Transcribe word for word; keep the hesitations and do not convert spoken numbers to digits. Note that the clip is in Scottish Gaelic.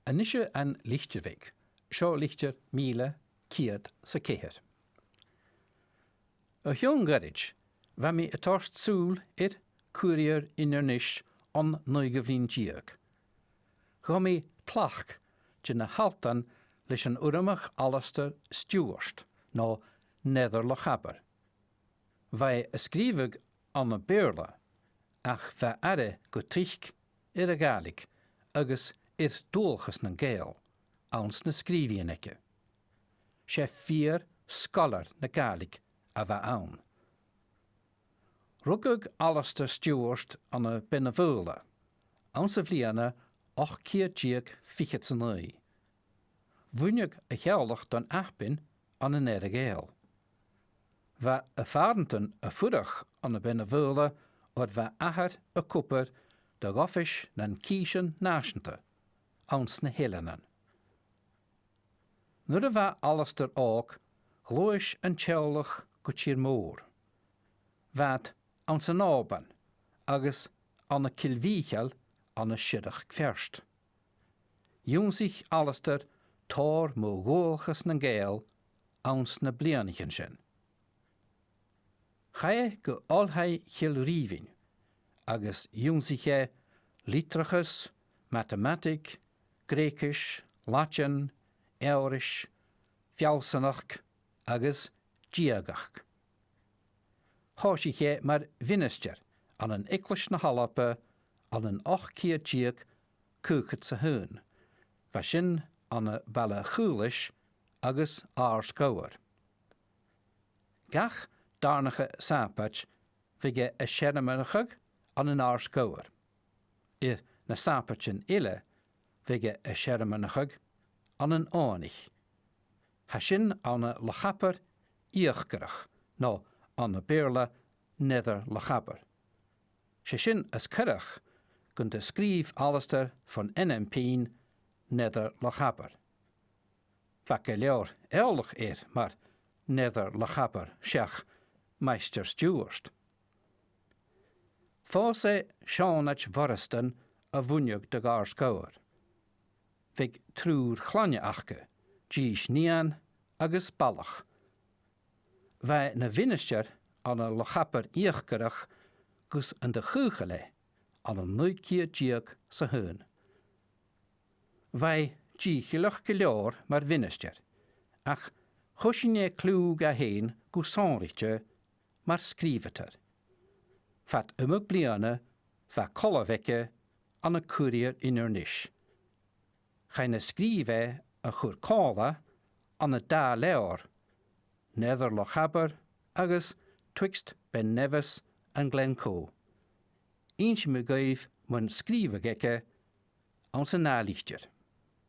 A-nis An Litir Bheag, seo litir mìle ceud 's a ceithir. O chionn ghoirid, bha mi a' toirt sùil air Cùirear Inbhir Nis on naoidheamh linn deug. Ghabh mi tlachd de na h-altan leis an Urramach Alasdair Stiùbhart, no Nether Lochaber. Bha e a' sgrìobhadh ann am Beurla, ach bha aire gu tric air a' Ghàidhlig agus air dualchas nan Gàidheal anns na sgrìobhaidhean aige. 'S e fìor sgoilear na Gàidhlig a bh' ann. Rugadh Alasdair Stiùbhart ann am Beinn na Faoghla anns a' bhliadhna ochd ceud deug fichead 's a naoi. Bhuineadh a theaghlach don Apainn ann an Ear Ghàidheal. Bha a phàrantan a' fuireach ann am Beinn na Faoghla oir bha athair ag obair do dh'oifis nan Cìsean Nàiseanta anns na h-Eileanan. Nuair a bha Alasdair òg, ghluais an teaghlach gu tìr-mòr. Bha iad anns an Òban agus ann an Cill Mhìcheil ann an Siorrachd Pheairt. Dh'ionnsaich Alasdair tòrr mu dhualchas nan Gàidheal anns na bliadhnaichean sin. Chaidh e gu Oilthigh Chill Rìmhinn agus dh'ionnsaich e litreachas, matamataig, Greugais, Laideann, Eabhrais, Feallsanachd agus Diadhachd. Thòisich e mar mhinistear ann an Eaglais na h-Alba ann an ochd ceud deug caogad 's a h-aon. Bha sin ann am Baile a' Chaolais agus Àird Ghabhar. Gach dàrnacha Sàbaid bhiodh e a' searmonachadh ann an Àird Ghabhar. Air na Sàbaidean eile bhiodh e a' searmonachadh ann an Òigniche. Tha sin ann an Lochabar Ìochdarach, no ann am Beurla Nether Lochaber. 'S e sin as coireach gun do sgrìobh Alasdair fon ainm pinn Nether Lochaber. Bha gu leòr eòlach air mar Nether Lochaber seach Maighstir Stiùbhart. Phòs e Seònaid Mhoireasdan a bhuineadh do dh'Àird Ghabhar. Bhiodh triùir chloinne aca, dithis nighean agus balach. Bha e na mhinistear ann an Lochabar Ìochdarach gus an do chaochail e ann an naoi ceud deug 's a h-aon. Bha e dìcheallach gu leòr mar mhinistear, ach choisinn e cliù dha fhèin gu sònraichte mar sgrìobhadair. Fad iomadh bliadhna bha colbh aige ann an Cùirear Inbhir Nis. Chaidh na sgrìobh e a chur còmhla ann an dà leabhar, Nether Lochaber agus Twixt Ben Nevis and Glencoe. Innsidh mi dhuibh mun sgrìobhadh aige anns an ath litir.